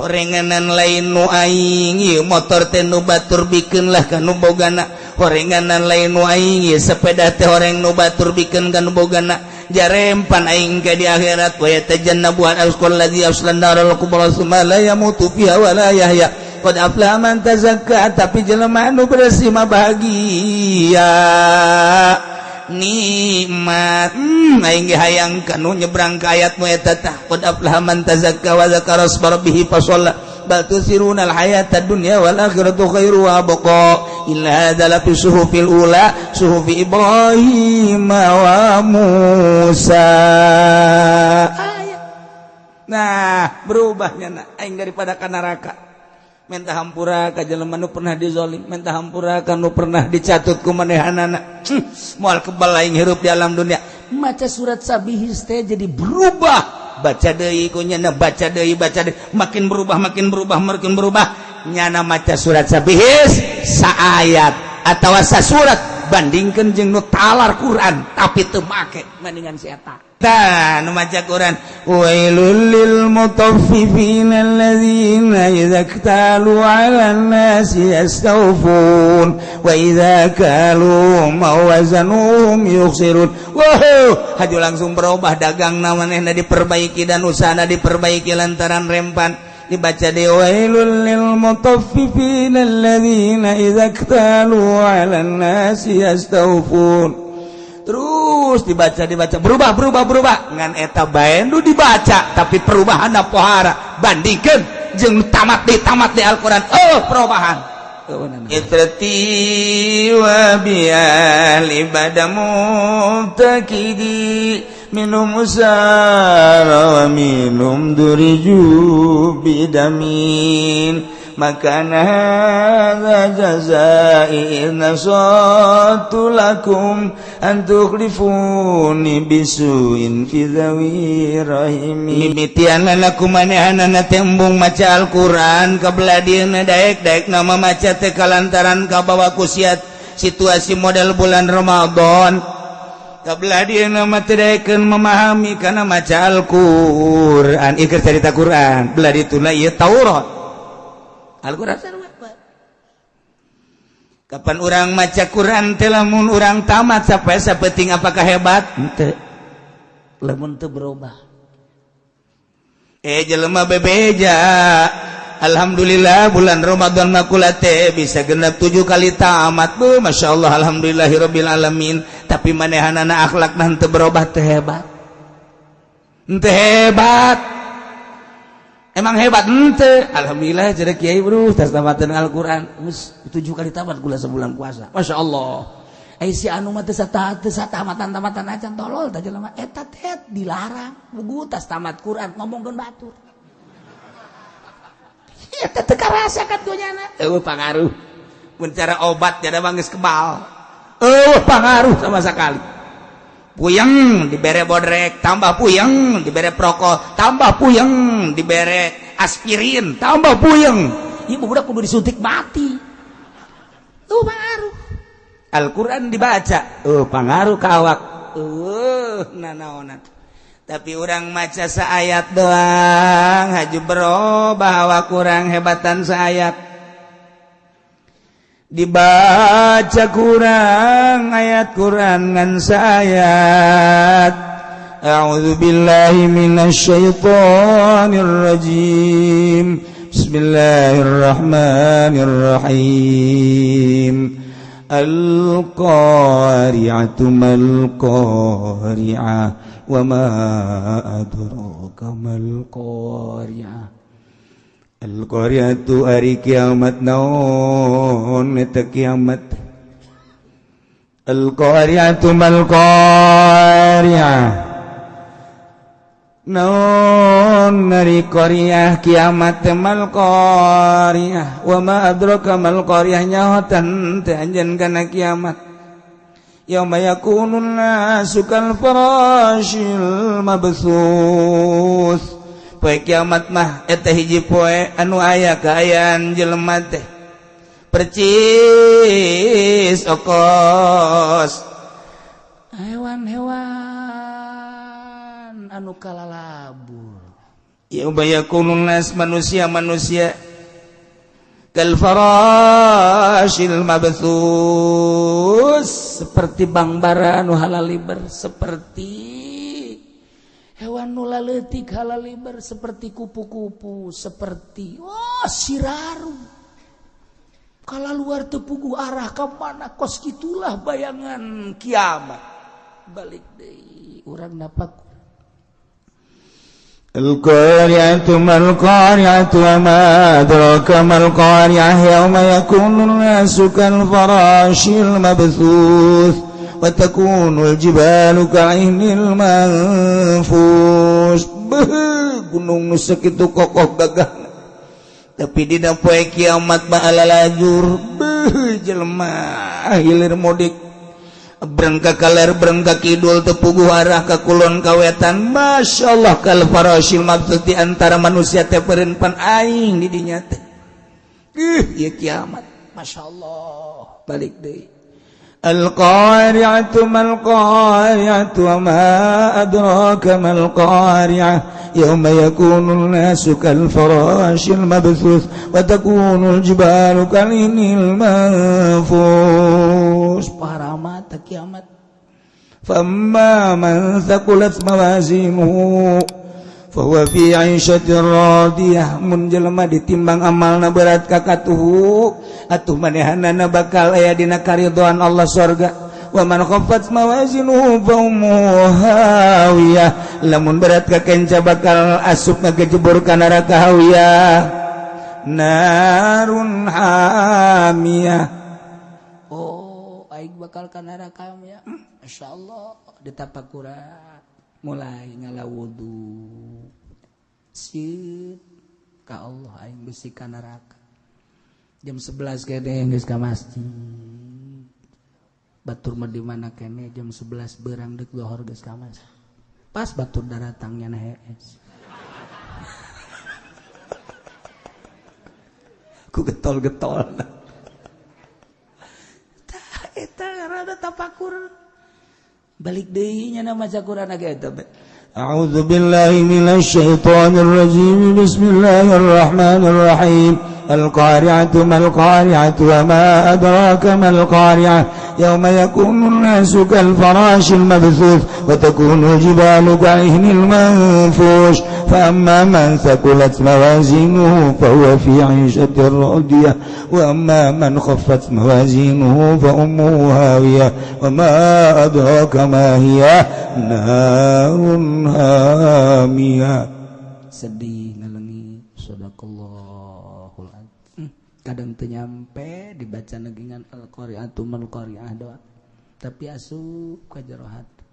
Horenganan lain nu aing, ieu motor teh nu batur, bikeun lah ka nu bogana. Horenganan lain nu aing, ieu sepeda teh horeng nu batur, bikeun ka nu bogana. Jarempan aing ke di akhirat. Wa yatajannabuha al-asqal ladzi yaslan naral kubra summa la yamutu fiha wa la yahya. Qad aflaha man tazakka. Tapi jelema anu bersih mah bahagia, nikmat. Aing ge hayang kanu nyebrang ka ayat nu eta tah. Qad aflaha man tazakka wa dzakara asma rabbih fa shalla. Bal tusiruna al hayata dunya wal akhiratu khairu wa abqa. Illa hadza la fi suhufil ula, suhufi Ibrahim wa Musa. Nah, berubahnya nah aing daripada ka neraka, minta hampura ka jelema nu pernah dizolim, minta hampura ka nu pernah dicatut ku manehanana. Moal kebal aing hirup di alam dunia. Maca surat Sabihis teh jadi berubah. Baca deui ku nyana, baca deui, baca deui, makin berubah, makin berubah, makin berubah. Nyana maca surat Sabihis saayat atawa sasurat, bandingkan jeung nu talar Quran tapi teu make, mendingan si eta. Tah, nu maca Quran, wailul lil mutaffifin alladzina idza iktalu 'alan nasi yastawfun wa idza kaluhum aw wazanuhum yukhsirun. Wow, haju langsung berubah. Dagang manehna diperbaiki dan usahana diperbaiki lantaran rempan dibaca de wailul lil mutaffifin alladzina idza iktalu 'alan nasi yastawfun. Terus dibaca, dibaca, berubah, berubah, berubah. Ngan eta bae nu dibaca, tapi perubahan pohara. Bandingkan jeung tamat di tamat di Al-Qur'an, oh, perubahan. Itrati wa biali bada mubtakidi minum usara wa minum duriju bidamin. Maka hadza jazai in nasatu lakum an tukhlifuni bisuin fi dzawi rahimi. Mimitianana ku manehanana tembung maca Al-Qur'an kabelah dieuna daek-daek nama maca teh kalantaran kabawa ku siat situasi model bulan Ramadan. Kabelah dieuna mah teu daekeun memahami kana maca Al-Qur'an. Ieu cerita Quran, belah dituna ieu Taurat. Al-Quran, kapan orang maca Quran teh, lamun urang tamat sampai sapeting, apakah hebat? Henteu, lamun teu berubah. Eh, jelema bebeja, alhamdulillah bulan Ramadan makula teh bisa genap 7 kali tamat bu, masya Allah, alhamdulillahirabbil alamin. Tapi manehanana akhlak henteu berubah, teh hebat? Henteu hebat. Emang hebat ente? Alhamdulillah, jadi kiai bro, tas tamatan Al-Quran. Geus 7 kali tamat gula sebulan puasa, masya Allah. Eh, si anu mah teu tamatan tamatan acan, tolol tah jelema eta teh. Dilarang bugu tas tamat Quran ngomongkeun batur, eta teu karasa kat dunyana. Eueuh pangaruh. Mun cara obat tiada mah geus kebal, eueuh pangaruh sama sekali. Puyeng dibere Bodrex, tambah puyeng. Dibere Procold, tambah puyeng. Dibere aspirin, tambah puyeng. Ibu budak kudu disuntik mati tuh pengaruh. Al-Quran dibaca, oh, pengaruh ka awak nanaonan. Tapi orang maca seayat doang haju berubah awak, kurang hebatan. Seayat dibaca kurang, ayat Quran ngan sayat. A'udzu billahi minasyaitonir rajim. Bismillahirrahmanirrahim. Al-qari'atu mal qari'ah wa ma adraka mal qari'ah. Al-qari'atu ari kiamat. Naon eta kiamat? Al-qari'atu mal qari'ah. Naon ari qari'ah kiamat? Mal qari'ah wa ma adraka mal qari'ah. Nyahotan teh anjeun kana kiamat? Yauma yakunun nasu kal farashil mabtsus. Poe kiamat mah eta hiji poe anu aya kaayaan jelema teh percis okos hewan-hewan anu kalalabur. Yauma yakunun nas, manusia-manusia, kal farashil mabthus, seperti bangbara anu halaliber, seperti hewan nu laletik halaliber, seperti kupu-kupu, seperti, wah, siraru kalau luar teu puguh arah ke mana. Kos gitulah bayangan kiamat. Balik deui urang napak. القارعة ما القارعة وما أدراك ما القارعة يوم يكون الناس كالفراش المبثوث وتكون الجبال كالعهن المنفوش. Gunung nu sakitu kokoh gagah, tapi dina poe kiamat mah lajur. Beuh, jelema hilir mudik, berengka kaler, berengka kidul, teu puguh arah ka kulon ka wetan. Masya Allah, kal farasyil mabtsuts, di antara manusia teh pan aing di dinya teh. Ih, ieu kiamat. Masya Allah, balik deui. القارعة ما القارعة وما أدراك ما القارعة يوم يكون الناس كالفراش المبثوث وتكون الجبال كالعهن المنفوش. Paramat kiamat. فأما من ثقلت موازينه فهو في عيشة راضية. Mun jelema ditimbang amalna berat kakatuhu, atuh manehanana bakal aya dina karidhoan Allah, sorga. Wa man khaffat mawazinuhu fa ummuhu hawiyah. Lamun berat ka kenca, bakal asup ngagejebur ka neraka hawiyah, narun hamiyah. Oh, aing bakal ka neraka ya. Masyaallah, ditapakura mulai ngala wudu sieun ka Allah, aing bisi ka neraka. Jam 11 kene geus ka masjid. Batur mah di mana kene, jam 11 berang dek lohor geus ka masjid. Pas batur daratangnya na hees ku getol-getol. Tah, eta rada tapakur. Balik deui nya maca Quran ge eta. أعوذ بالله من الشيطان الرجيم، بسم الله الرحمن الرحيم. القارعة ما القارعة وما أدراك ما القارعة يوم يكون الناس كالفراش المبثوث وتكون الجبال كالعهن المنفوش. فأما من ثقلت موازينه فهو في عيشة راضية، وأما من خفت موازينه فأمه هاوية، وما أدراك ما هي، نار حامية. Sedih ngalengi. Sadaqallahul azim. Kadang teu nyampe dibaca negingan al-qari'atu mal qari'ah doa, tapi asup ka jero hati.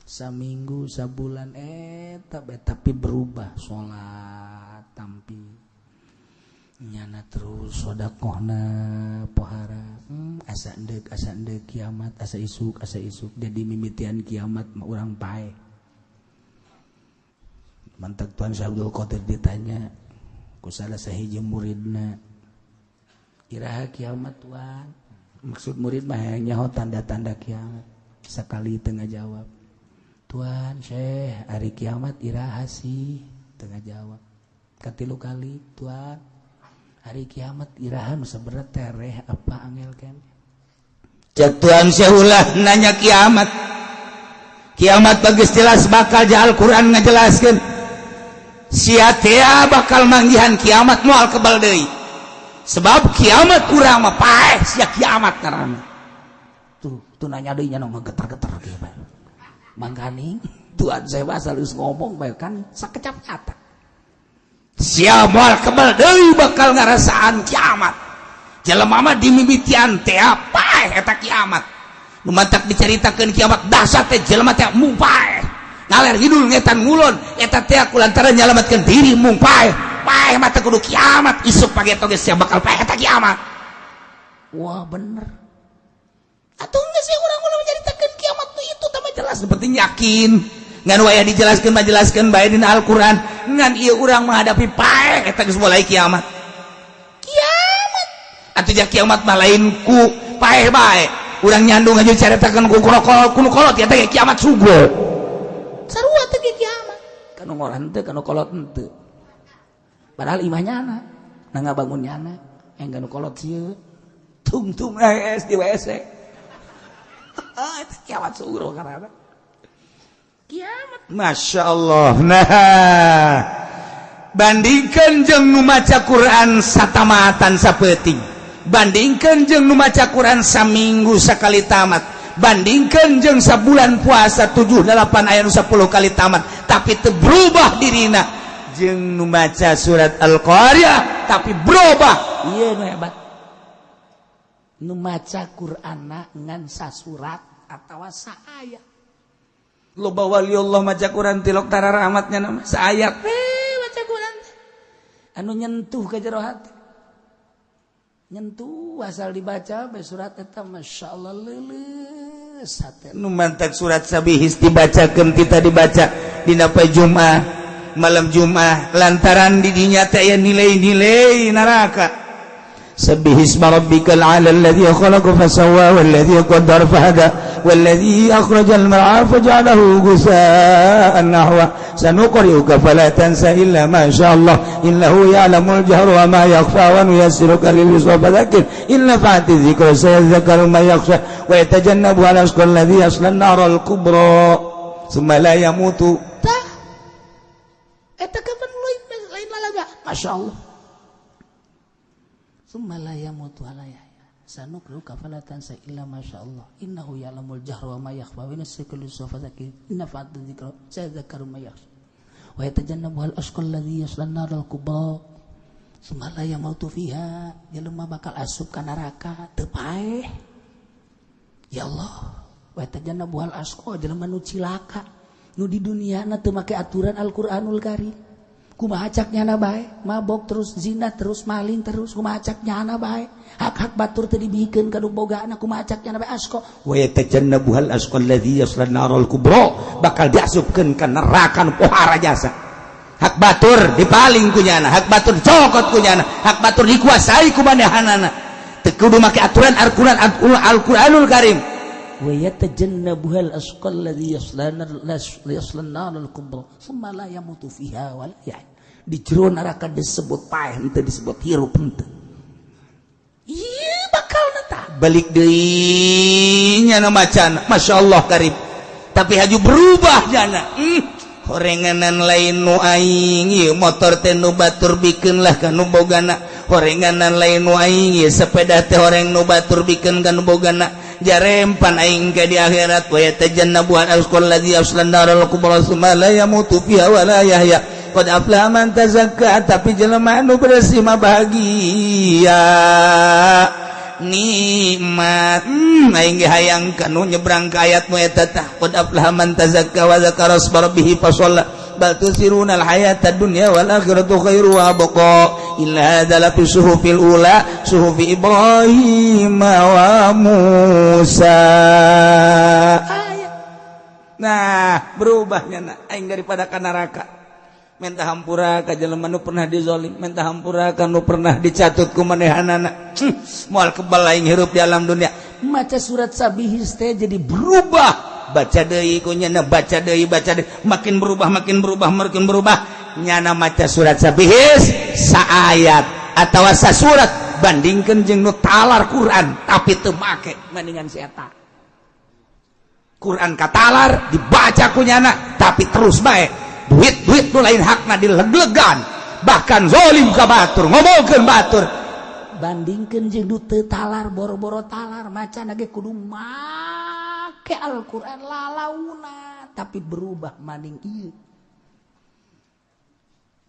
Saminggu, sabulan eta bae, tapi berubah, salat tampi nyana, terus sodakohna pohara. Asa endek, asa endek kiamat, asa isuk, asa isuk. Jadi mimitian kiamat mah urang pae. Mantak Tuan Syekh Abdul Qadir ditanya ku salah sahiji muridna, "Iraha kiamat, Tuan?" Maksud murid mah hayang nyaho tanda-tanda kiamat. Sekali tengah jawab, "Tuan Syekh, ari kiamat iraha sih?" Tengah jawab. Katilu kali, "Tuan, ari kiamat iraha?" Nu sebenarnya tereh apa angel kan. Cek Tuan Syekh, "Ulah nanya kiamat. Kiamat bagus jelas bakal ja Al-Quran ngajelaskeun. Sia tea bakal manggihan kiamat, moal kebal deui, sebab kiamat urang mah paeh sia kiamat ngaranna." Tuh, tuh nanya deui nya geter-geter kieu bae. Mangkaning Tuan saya asal geus ngomong bae kan sakecap kata. Sia moal kebal deui bakal ngarasaan kiamat. Jelema mah dimimitian teh paeh eta kiamat. Nu mantak diceritakeun kiamat dahsyat teh, jelema teh mung paeh. Ngaler hidul, ngetan ngulon, eta teh kulantaran nyalamatkeun diri mung paeh. Paeh mah teu kudu kiamat, isuk pageto geus sia bakal paeh eta kiamat." Wah, bener. Atuh geus sih urang ulah menceritakeun kiamat tuh itu tambah jelas. Seperti yakin ngan waya dijelaskeun mah jelaskeun bae dina Al-Qur'an, ngan ieu urang menghadapi paeh eta geus mulai kiamat. Kiamat atuh ja kiamat mah lain ku paeh bae. Urang nyandung aja caritakeun ku kolot ku kolot eta ge kiamat sugo. Sarua teh ge kiamat. Kanu ngora henteu, kanu kolot henteu. Padahal imah nyana, na ngabangun nyana, yang nu kolot sieun. Tungtung es di WC. Ah, itu kiamat sugro karena kiamat. Masya Allah. Nah, bandingkan jeung nu maca Quran satamatan sapeuting, bandingkan jeung nu maca Quran saminggu sakali tamat, bandingkan jeung sabulan puasa 7 8 ayat 10 kali tamat, tapi teu berubah dirina, jeung nu maca surat Al-Qari'ah tapi berubah. Ieu nu hebat, nu maca Qur'anna ngan sasurat atawa saayat. Loba wali Allah maca Quran tilok tara rahmatnya nama saayat maca Quran anu nyentuh ke jero hati, nyentuh asal dibaca bae surat eta, Masya Allah, leuleus hate. Nu mantak surat Sabihis dibacakeun, kita dibaca dina poe Jumat, malam Jumat, lantaran di dinya teh aya nilai-nilai neraka. Sabbihisma rabbikal a'la, alladzi khalaqa fasawwa, walladzi qaddara fahada, walladzi akhrajal mar'a faja'alahu ghusaan nahwa. Sanuqri'uka fala tansa illa ma syaa Allah, innahu ya'lamul jahra wa ma yakhfa, wa nuyassiruka lil yusra, fadzakir in nafa'ati dzikra, sayadhakkaru man yakhsha wa yatajannabuha al-ashqa alladzi yasla an-nara al-kubra, tsumma la yamutu. Tah, eta kapan lain lalaga, Masya Allah. Tsumma la yamutu wa la yahya. Sanuqri'uka fala tansa illa ma syaa Allah, innahu ya'lamul jahra wa ma yakhfa, wa nuyassiruka lil yusra, fadzakir in nafa'ati dzikra, sayadhakkaru man yakhsha wa yatajannabuha al-ashqa alladzi yasla an-nara al-kubra, tsumma la yamutu fiha. Jelema bakal asup ka neraka teu paeh, ya Allah. Wa yatajannabuha al-ashqa, jelema nu cilaka, nu di dunia na teu make aturan Al-Qur'anul Karim. Kumaha cak nyana bae, mabok terus, zina terus, maling terus, kumaha cak nyana bae, hak-hak batur teu dibikeun ka nu bogana, kumaha cak nyana bae, asqa. Wa yatajannabuhal asqa alladzi yasla an-naral kubra, bakal diasupkeun ka neraka nu pohara jasa. Hak batur dipaling ku nyana, hak batur cokot ku nyana, hak batur dikuasai ku manehanana, teu kudu make aturan Al-Qur'an, Al-Qur'anul Karim. Wa yatajannabuhal asqa alladzi yasla an-naral kubra, tsumma la yamutu fiha wa la yahya. Di jero neraka disebut paeh henteu, disebut hirup henteu. Ieu bakal tah balik deui nyana macana, Masya Allah karib, tapi haju berubah jana. Horenganan lain nu aing ieu, motor teh nu batur bikeun lah ka nu bogana. Horenganan lain nu aing ieu, sepeda teh horeng nu batur bikeun ka nu bogana. Jarempan aing ke di akhirat. Wa yatajannabuha al-asqal ladzi yaslan naral kubra, tsumma la yamutu fiha wa la yahya. Qad aflaha man tazakka, tapi jelema anu bersih mah bahagia, nikmat. Aing ge hayang kanu nyebrang ka ayat nu eta tah. Qad aflaha man tazakka wa dzakara asma rabbih fa shalla, bal tusiruna al hayata dunya wal akhiratu khairu wa abqa. Illa hadza la fi suhufil ula, suhufi Ibrahim wa Musa. Nah, berubahnya nah aing daripada ka neraka, minta hampura ka jelema nu pernah dizolim, minta hampura ka nu pernah dicatut ku manehanana. Moal kebal aing hirup di alam dunia. Maca surat Sabihis teh jadi berubah, baca deui ku nyana, baca deui, baca deui, makin berubah, makin berubah, makin berubah nyana. Maca surat Sabihis saayat atawa sasurat, bandingkeun jeung nu talar Quran tapi teu make, mendingan si eta. Quran katalar dibaca ku nyana, tapi terus bae duit duit nu lain hakna dileg-legan, bahkan zolim ka batur, ngomongkeun batur. Bandingkeun jeung nu teu talar, boro-boro talar, maca ge kudu make Al-Qur'an lalauna, tapi berubah maning ieu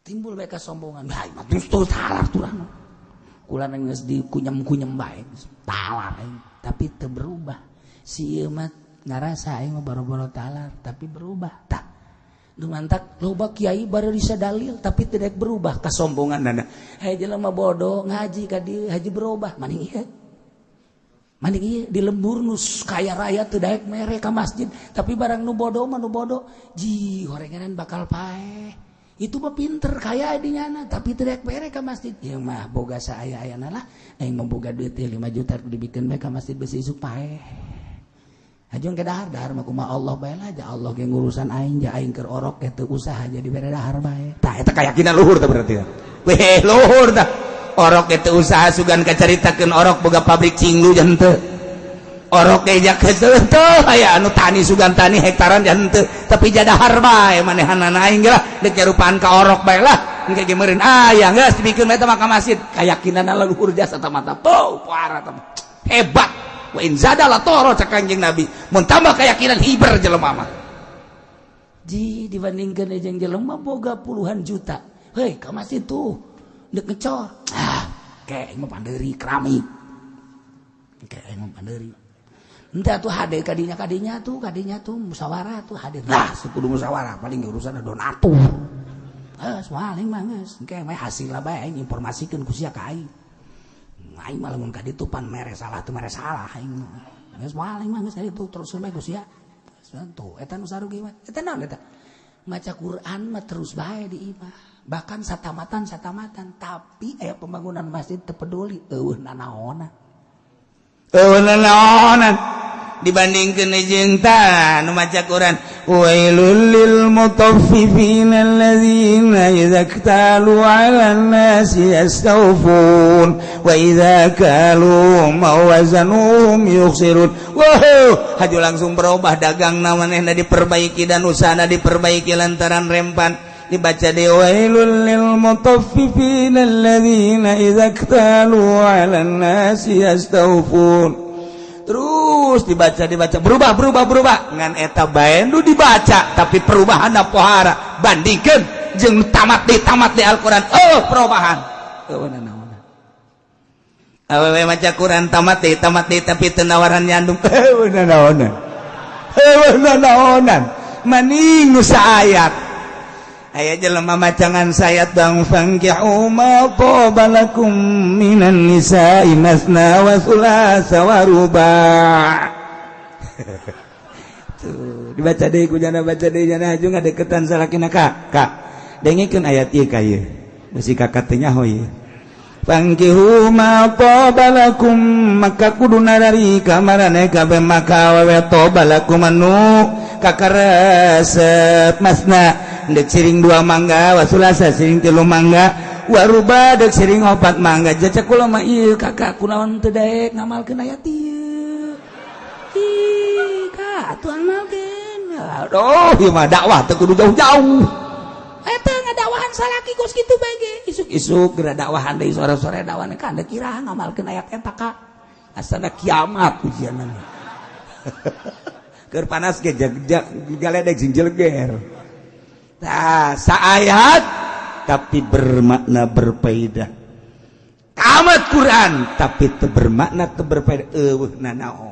timbul bae kasombongan. Bae mah terus talar turang kula geus dikunyem-kunyem bae talar aing, tapi teu berubah. Si ieu mah ngarasa aing mah boro-boro talar, tapi berubah. Tah, nu mantak loba kiai baru bisa dalil tapi tidak berubah kasombongan nana. Hey, jelema bodoh ngaji ka dieu haji berubah, maning ieu, maning ieu di lembur nu kaya raya teu daek mere ka masjid, tapi barang nu bodoh mah nu bodoh ji horenganan bakal paeh. Itu mah pinter kaya di nyana, tapi teu daek mere ka masjid. Ieu mah boga saaya-ayana lah, aing mah boga duit 5 juta dibikin bae ka masjid, besi isuk paeh. Hajung ke dahar, dahar mah kumaha Allah bae lah, ja Allah ge ngurusan aing, ja aing keur orok ge teu usaha jadi bere dahar bae. Tah, eta keyakinan luhur teh berarti. Weh, luhur tah. Orok ge teu usaha, sugan kacaritakeun orok boga pabrik cinglu jan teu. Orok ge jak teu teu aya anu tani, sugan tani hektaran jan teu, tapi jadahar bae manehanana aing ge lah deuk nyarupaan ka orok bae lah. Engke ge meureun aya geus dibikeun eta mah ka masjid. Keyakinan luhur jasa mata. Tuh, parah tah. Hebat. Wa in zada la toro cak Kanjeng Nabi. Mun tambah keyakinan, hiber jelema mah. Ji, dibandingkan jeung jelema boga puluhan juta. Hei, ka masjid tuh dek ngecor. Ah, kayak mah pandeuri keramik. Kayak mah pandeuri. Entah tuh hadir kadinya, kadinya tuh, kadinya tuh musyawarah tuh hadir. Nah, sekudu musyawarah paling urusan donatur. Eh, paling mah geus. Engke mah hasil lah bae aing informasikeun ku sia ka aing. Aing mah lamun ka ditu pan mere salah teu mere salah aing mah. Geus paling mah geus itu terus bae ku sia. Tuh, eta nu sarugi mah. Eta naon eta? Maca Quran mah terus bae di imah. Bahkan satamatan satamatan, tapi aya pembangunan masjid teu peduli, eueuh nanaonan. Eueuh nanaonan dibandingkeun jeung tah nu maca Quran, wailul lil mutaffifin alladzina idza iktalu 'alan nasi yastawfun wa idza kalu mawazanuhum yukhsirun. Wow, haju langsung berubah dagang manehna diperbaiki dan usahana diperbaiki lantaran rempan dibaca de wailul lil mutaffifin alladzina idza iktalu 'alan nasi yastawfun. Terus dibaca, dibaca, berubah, berubah, berubah. Ngan eta bae nu dibaca, tapi perubahan pohara bandingkeun jeung tamat di tamat di Al-Qur'an. Oh, perubahan eueuh naon. Awewe maca Quran tamat di tamat di, tapi teu nawaran nyandung, eueuh naonan, eueuh naonan. Maning nu saayat aya jelema macangan sayat bang, fankihu ma thaba lakum minan nisa'i masna wa thulatha wa ruba'. Tuh dibaca deui ku jana, baca deui jana, haju ngadeukeutan salakina, "Kak, kak, dengekeun ayat ieu ka ieu." Bisi kakak teh nyaho ieu. Fankihu ma thaba lakum, maka kudu narari ka maraneh kabeh maka awewe, thaba lakum anu kakaresep, masna dek siring dua mangga, wasulasa siring tilu mangga, waruba dek siring opat mangga. Jacak kula mah ieu, kakak, kunaon teu daek ngamalkeun ayat ieu? Ih, kak, atuh amalkeun. Aduh, ieu mah dakwah teu kudu jauh-jauh. Eta ngadakwahan salaki kos kitu bae ge. Isuk-isuk geura dakwahan deui, sore-sore dakwahan kan da kira ngamalkeun ayat eta, kak. Asana kiamat ujianna. Keur panas ge galedeg sing jeleger. Nah, saayat tapi bermakna, berfaedah. Tamat Quran tapi teu bermakna, teu berfaedah, eueuh nanaon.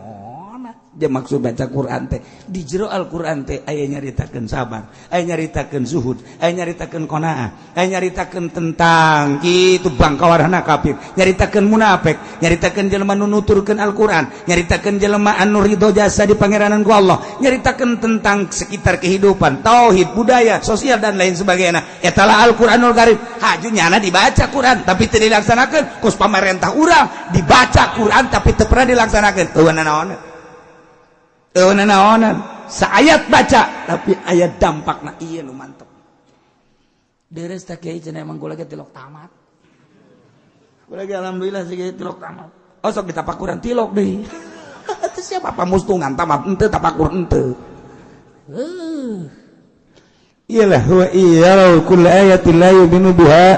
Dia maksud baca Quran teh, di jero Al-Quran teh aya nyaritakeun sabar, aya nyaritakeun zuhud, aya nyaritakeun qanaah, aya nyaritakeun tentang kitu bangkawarana kafir, nyaritakeun munafik, nyaritakeun jelema nu nuturkeun Al-Quran, nyaritakeun jelema anu ridho jasa di pangeranan ku Allah, nyaritakeun tentang sekitar kehidupan, tauhid, budaya, sosial, dan lain sebagainya. Etalah Al-Quranul Karim. Haju nyana dibaca Quran tapi teu dilaksanakeun, kos pamarentah urang dibaca Quran tapi teu pernah dilaksanakeun, eueuh nanaon, eueuh nanaonan. Saayat baca tapi aya dampakna, ieu nu mantep. Deres tak kiai cenah, emang gua lagi tilok tamat. Gua lagi alhamdulillah sih tilok tamat. Oh, sok ditapakuran tilok deui. Itu siapa pamustungan tamat henteu, tapakur henteu. Iyalah, wa iyarau kulla ayatin la yu'minu biha,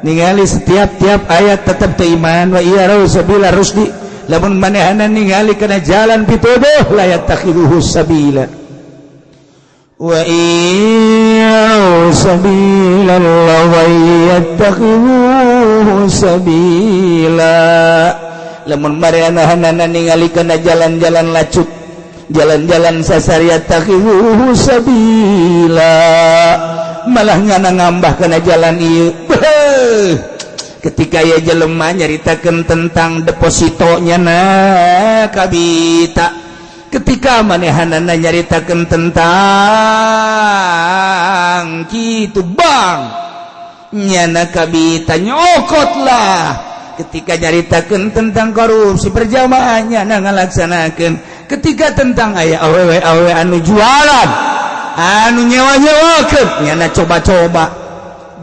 ningali setiap tiap ayat tetap teu iman, wa iyarau sabila rusdi, lamun manehana ningali kana jalan pituduh, la yattakhiduhu sabila, wa iyarau sabila ghayyi yattakhiduhu sabila, lamun manehana ningali kana jalan-jalan lacut, jalan-jalan sasar, yattakhiduhu sabila, malah ngana ngambah kana jalan ieu. Ketika ya jelema nyaritakeun tentang depositonya na kabita, ketika manehanana nyaritakeun tentang kitu, bang, nyana kabita nyokot lah. Ketika nyaritakeun tentang korupsi, berjamaahnya na ngalaksanakeun. Ketika tentang aya awewe awewe anu jualan, anu nyewa nyewakeun, nyana coba-coba.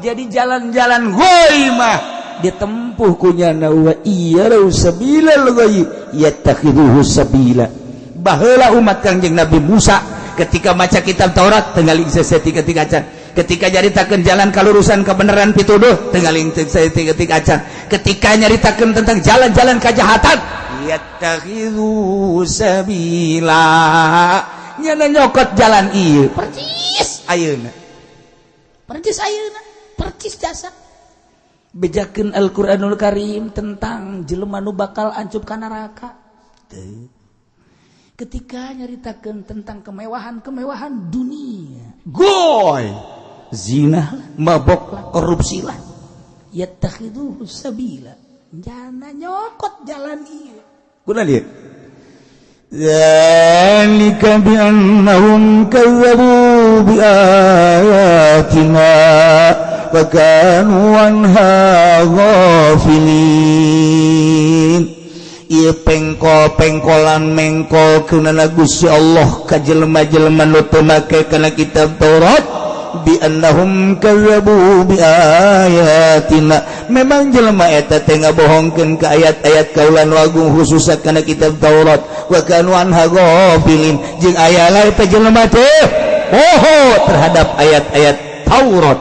Jadi jalan-jalan ghoi mah ditempuh ku nyana. Wa in yarau sabilal ghayyi yattakhidhuhu sabila. Baheula umat Kangjeng Nabi Musa ketika maca kitab Taurat tenggaling sesetik ketika acan. Ketika nyaritakeun jalan kalurusan, kebenaran, pituduh, tenggaling sesetik ketika acan. Ketika nyaritakeun tentang jalan-jalan kejahatan, yattakhidhu sabila, nyana nyokot jalan ieu. Percis ayeuna, percis ayeuna, percis jasa bejakeun Al-Qur'anul Karim tentang jelema nu bakal ancup ka neraka. Teu. Ketika nyaritakeun tentang kemewahan-kemewahan dunia, goy, zina lah, mabok lah, korupsi lah, yattakhidhuhu sabila, jana nyokot jalan ieu. Kuna lieu. ذلك بأنهم كذبوا بآياتنا وكانوا عنها غافلين. Ieu pengkol-pengkolan mengkol kunana Gusti Allah ka jelema-jelema nu teu make kana kitab Taurat. Bi annahum kazzabu bi ayatina, memang jelema eta teh ngabohongkeun ka ayat-ayat kaula nu agung, khususna kana kitab Taurat. Wa kanu anha ghafilin, jeung aya lah eta jelema teh poho terhadap ayat-ayat Taurat.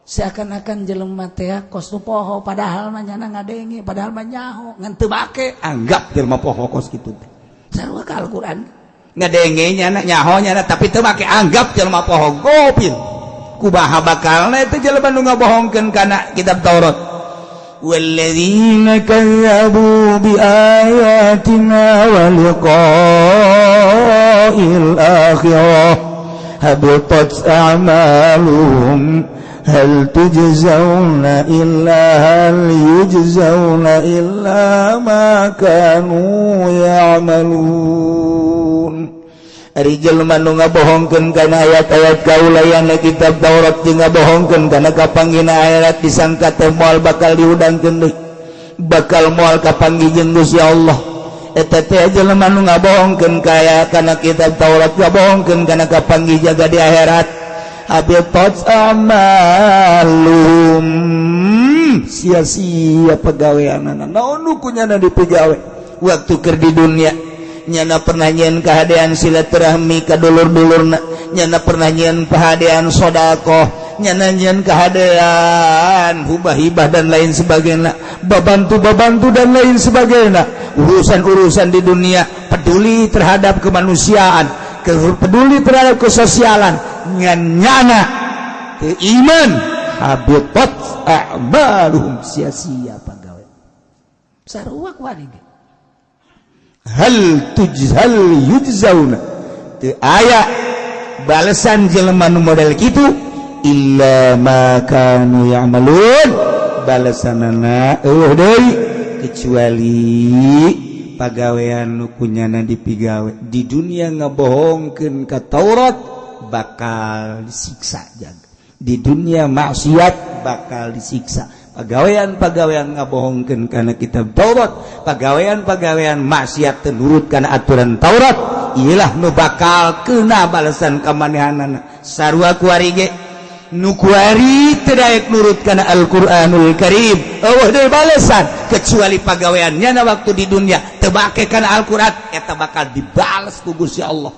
Seakan-akan jelema teh kos nu poho, padahal mah nyana ngadenge, padahal mah nyaho, ngan teu make. Anggap jelema poho kos kitu teh. Sarua ka Al-Qur'an, ngadenge nyana, nyaho nyana, tapi teu make, anggap jelema poho, gofil. Kumaha bakalna itu jelema nu ngabohongkeun kana kitab Taurat? والذين كذبوا بآياتنا ولقاء الآخرة هبطت أعمالهم هل تجزون إلا هل يجزون إلا ما كانوا يعملون. Ari jelema nu ngabohongkeun kana ayat-ayat kaula yang kitab Taurat jeung ngabohongkeun kana kapanggihna akhirat, disangka teh moal bakal dihudangkeun deui, bakal moal kapanggih jeung Gusti Allah. Eta teh jelema nu ngabohongkeun kaya kana kitab Taurat, ngabohongkeun kana kapanggih jaga di akhirat, habitat a'maluhum, sia-sia pagaweanana. Naon nu kunyana dipigawe waktu keur di dunia? Nyana pernah nyian kehadean silaturahmi ka dulur-dulurna, nyana pernah nyian kehadean sodakoh, nyana nyian kehadean hubah-hibah dan lain sebagainya, babantu-babantu dan lain sebagainya, urusan-urusan di dunia, peduli terhadap kemanusiaan, peduli terhadap kesosialan, ngan nyana teu iman. Habitat a'maluhum, sia-sia pagawe. Sarua kuari ge. Hal tujhal yujzauna, teu aya balesan jelema nu model kitu, illa ma kanu ya'malun, balesanana eueuh deui kecuali pagawean nu kunyana dipigawe di dunia. Ngabohongkeun ka Taurat bakal disiksa jaga di dunia, maksiat bakal disiksa. Pagawean-pagawean ngabohongkeun kana kitab Taurat, pagawean-pagawean maksiat, teu nurut kana aturan Taurat, iyalah nu bakal kena balasan kamanehanana. Sarua kuari ge, nu kuari teu daek nurut kana Al-Qur'anul Karim, eueuh deui balesan kecuali pagaweannya na waktu di dunia teu make kana Al-Qur'an, eta bakal dibales ku Gusti Allah.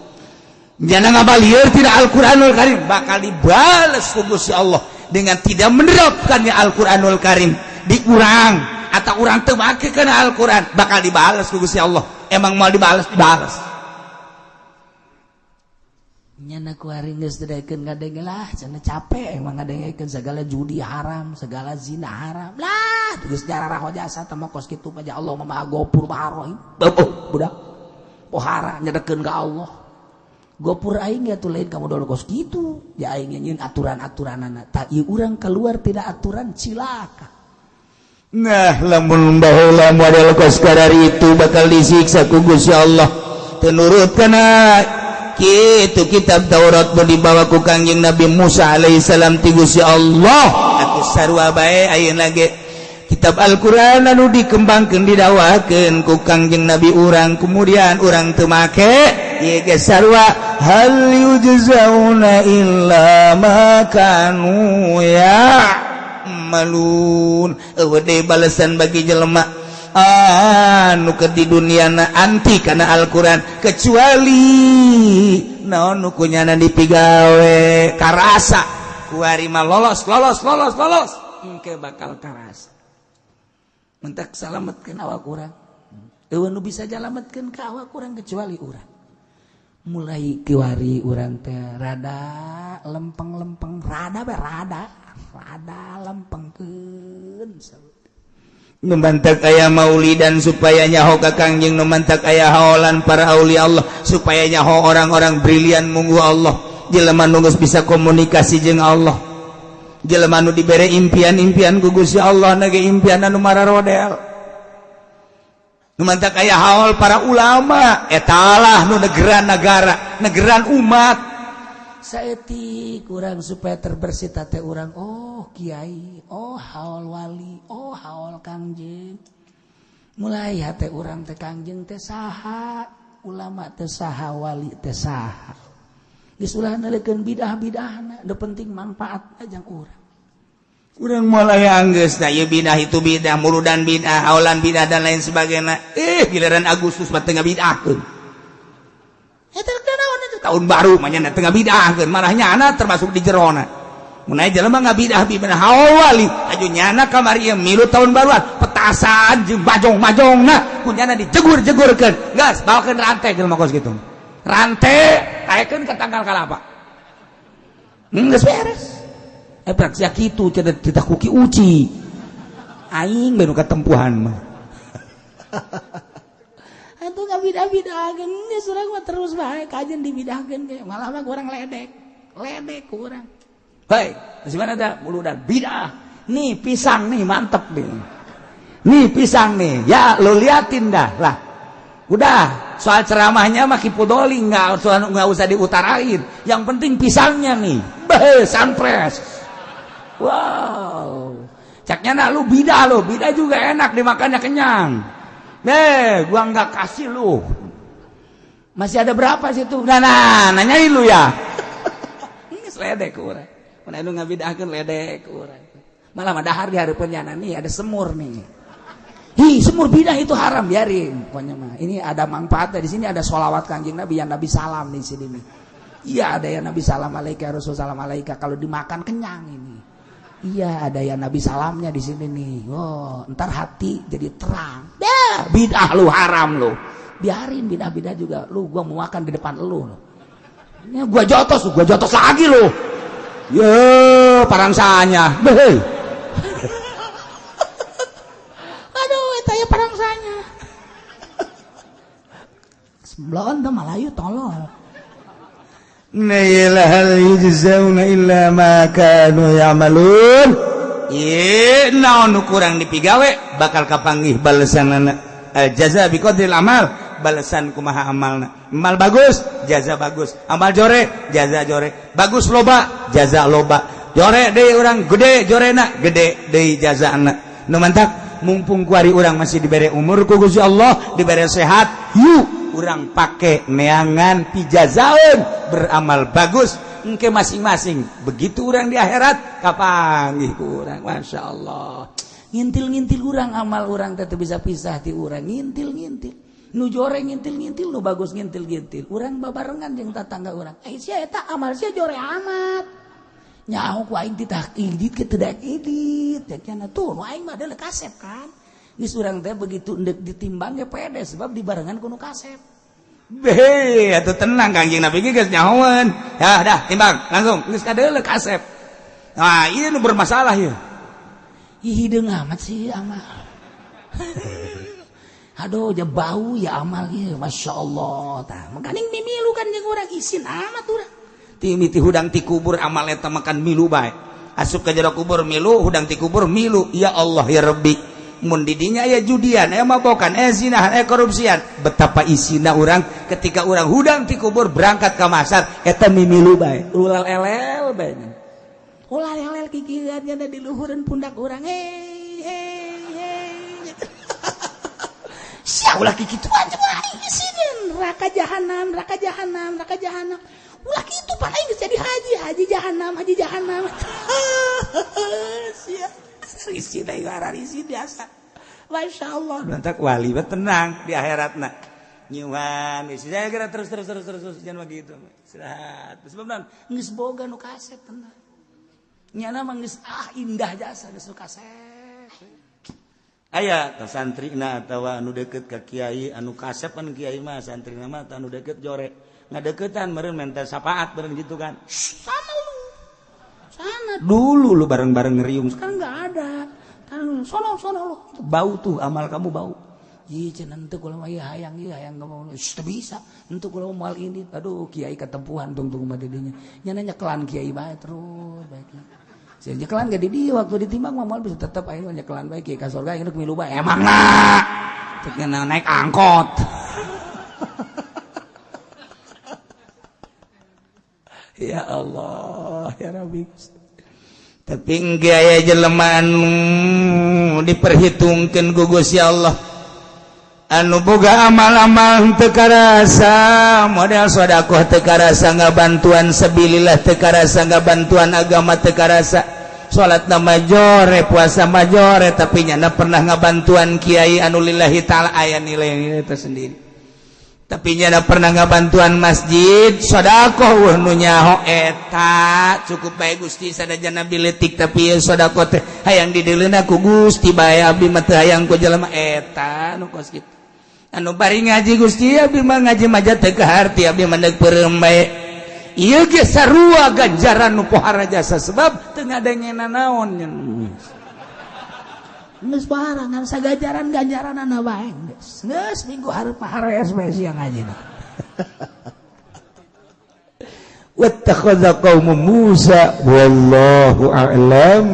Nyana ngabalieur tidak Al-Qur'anul Karim, bakal dibales ku Gusti Allah dengan tidak menerapkannya Al-Qur'anul Karim. Di urang atau urang teu make kana Al-Qur'an, bakal dibales ku Gusti Allah. Emang mau dibales, dibales. Nyana kuari geus teu daekeun ngadenge lah, cenah capek emang ngadengekeun segala judi haram, segala zina haram lah, geus jararah jasa teh mah kos kitu mah. Allah mah Maha Gopur, Maha Rahim. Oh, budak pohara nyedekeun ka Allah. Gopur aing ya tuh lain kamu dulu kos kitu ya, aing nyieun aturan-aturanana tak ieu, urang keluar tidak aturan cilaka. Nah, lamun baheula model kos karari itu bakal disiksa ku Gusti Allah, teu nurut kana kitu kitab Taurat nu dibawa ku Kangjeng Nabi Musa alaihissalam ti Gusti Allah. Atuh sarua bae ayeuna ge. Kitab Al-Qur'an anu dikembangkeun, didakwakeun ku Kangjeng Nabi urang, kemudian urang teu make, ieu ge sarua, hal yujzauna illa ma kanu ya'malun. Euweuh deui balesan bagi jelema anu keur di duniana anti kana Al-Qur'an kecuali naon nu kunyana dipigawe. Karasa kuari mah lolos, lolos, lolos, lolos, engke bakal karasa. Mentak salametkeun awak urang. Euweuh nu bisa nyalametkeun ka awak urang kecuali urang. Mulai kiwari urang teh rada lempeng-lempeng, rada be, rada rada lempengkeun. Nu mantak aya maulidan supaya nyaho ka Kangjeng, nu mantak aya haolan para aulia Allah supaya nyaho orang-orang brilian munggu Allah, jelema nu geus bisa komunikasi jeung Allah, jelema nu dibere impian-impian ku Gusti Allah na ge, impian anu mararodel. Nu mantak aya haol para ulama, etalah nu negeran negara, negeran umat. Saeutik urang supaya terbersih tate urang, oh kiai, oh haol wali, oh haol Kangjeng. Mulai hate urang teh, Kangjeng teh saha, ulama teh saha, wali teh saha. Geus ulah neulekeun bidah-bidahna, nu penting manfaat jang urang. Urang mulai anggeus nah ieu bidah, itu bidah, muludan bidah, haolan bidah, dan lain sebagainya. Eh, giliran Agustus mah teu ngabidahkeun. Eta naon itu tahun baru mah nya teu ngabidahkeun, marah nyana termasuk di jerona. Mun aya jelema ngabidah bidah haol wali, aju nyana kamari ieu milu tahun baruan, petasan jeung bajong-majongna, ku nyana dijegur-jegurkeun. Gas, bawakeun rantai jelema kos kitu. Rantai taekeun ka tangkal kalapa. Geus beres. Eh, prak sia kitu cenah titah kuki uci. Aing bae nu katempuhan mah. Atuh ngabidah-bidahkeun geus, urang mah terus bae kajen dibidahkeun ge, malah mah kurang ledek. Ledek kurang. Hei, di mana ada muludan bidah. Nih pisang nih, mantep nih. Nih pisang nih, ya lo liatin dah lah. Udah, soal ceramahnya mah kipudoli nggak usah diutarain. Yang penting pisangnya nih, beh, sunfresh. Wow, caknya nak lu bidah, lu bidah juga enak dimakannya, kenyang. Nih, gua nggak kasih lu. Masih ada berapa situ? Nah, nah, nanyain lu ya. Ini ledek urang. Mana lu ngabidahkeun, ledek urang. Malah mah dahar di hareupeun nyana nih ada semur nih. Hi, semur bidah itu haram, biarin. Pokoknya mah ini ada manfaatnya, di sini ada sholawat Kanjeng Nabi yang Nabi salam di sini nih. Iya, ada yang Nabi salam alaika, Rasul salam alaika, kalau dimakan kenyang ini. Iya, ada yang Nabi salamnya di sini nih. Oh, ntar hati jadi terang. Dah, bidah lu haram lu. Biarin bidah-bidah juga. Lu gua mau makan di depan lu. Ini gua jotos lagi lu. Yo, parangsanya. Beh. Aduh, eta ya parangsanya. Sebelon tuh Malayu tolol. Nah, hal yujzauna illa ma kanu ya'malun. Ye, naon nu kurang dipigawe bakal kapanggih balesanana. Al jaza bi qadril amal, balesan kumaha amalna. Amal bagus, jaza bagus. Amal jore, jaza jore. Bagus loba, jaza loba. Jore deui urang gede jorena, gede deui jazana. Nu mantak mumpung kuari urang masih dibere umur ku Gusti Allah, dibere sehat, yuk urang pake neangan pijazaun, beramal bagus engke masing-masing. Begitu urang di akhirat kapanggih ku urang, Masya Allah, Ngintil-ngintil urang, amal urang teh bisa pisah ti urang, ngintil-ngintil. Nu jore ngintil-ngintil, nu bagus ngintil-ngintil. Urang babarengan jeung tatangga urang. Eh, sia eta amal sia jore amat. Nyaho ku aing titah idit ke tidak idit. Cenah tuh nu aing mah adalah kasep kan. Geus urang teh begitu endek ditimbang ge pede sebab dibarengan ku nu kasep. Beh, atuh tenang, Kangjeng Nabi ge geus nyahoeun. Ya dah, timbang langsung geus kadeuleu kasep. Nah, ini nu bermasalah ya. Ih, hideung amat sih amal. Aduh, ja bau ya amal ieu, Masya Allah. Tah, makaning mimilu kan jeung urang, isin amat urang. Timiti hudang ti kubur amal eta makan milu bae. Asup ka jero kubur milu, hudang ti kubur milu. Ya Allah ya Rabbi. Mun di dinya aya judian, aya mabokan, aya zinahan, aya korupsian. Betapa isina urang ketika urang hudang ti kubur berangkat ke masar eta mimilu bae. Ulal elel bae. Ulah elel kikieuan di luhureun pundak urang. Hei, hei. Sia ulah kitu aja aing sieun neraka jahanam, neraka jahanam, neraka jahanam. Ulah kitu pan aing geus jadi haji, haji jahanam, haji jahanam. Sia risi deui risi biasa. Masya Allah. Mantak wali mah tenang di akhiratna. Nyuman, saya kira terus terus terus terus terus jangan begitu. Istirahat. Sebab naon? Geus boga nu kasep tenang. Nyana mah geus ah indah jasa geus nu kasep. Aya tah santrina atawa anu deket ka kiai anu kasep kan kiai mah santrina mah anu deket jore. Ngadeukeutan meureun menta syafaat meureun gitu kan. Sana lu. Sana dulu lu bareng-bareng ngeriung sekarang enggak ada. Sono sono lu. Bau tuh amal kamu bau. Ih cenah henteu kula mah ieu hayang ieu hayang kamu. Teu bisa. Henteu kula moal ini. Aduh kiai katempuhan tungtung mah di dinya. Nya nyekelan kiai bae terus baiknya. Sia nyekelan ge di dieu waktu ditimbang mah moal bisa tetep aing mah nyekelan bae kiai ka surga aing rek milu bae. Emangna teu naik angkot. Ya Allah ya Rabbi. Tapi aya jelema anu diperhitungkeun ku Gusti Allah anu boga amal-amal teu karasa model sedekah teu karasa ngabantuan sabilillah teu karasa ngabantuan agama teu karasa salatna majore puasa majore tapi nyana pernah ngabantuan kiai anu lillahi ta'ala aya nilai-nilai tersendiri tapi nyana pernah ngabantuan masjid sedekah nu nyaho eta cukup bae Gusti sadajana biletik tapi ieu sedekah teh hayang dideuleuna ku Gusti bae abdi mah teu hayang ku jelema eta nu kos kitu anu bari ngaji Gusti abdi mah ngaji mah teu kaharti abdi mah deuk peureum bae ieu ge sarua ganjaran nu pohara jasa sebab teu ngadengena naon geus pohara ngan sagajaran-ganjaranana bae geus geus minggu hareup mah harees bae sia ngajina. Wattakhadha qaumu Musa wallahu a'lam.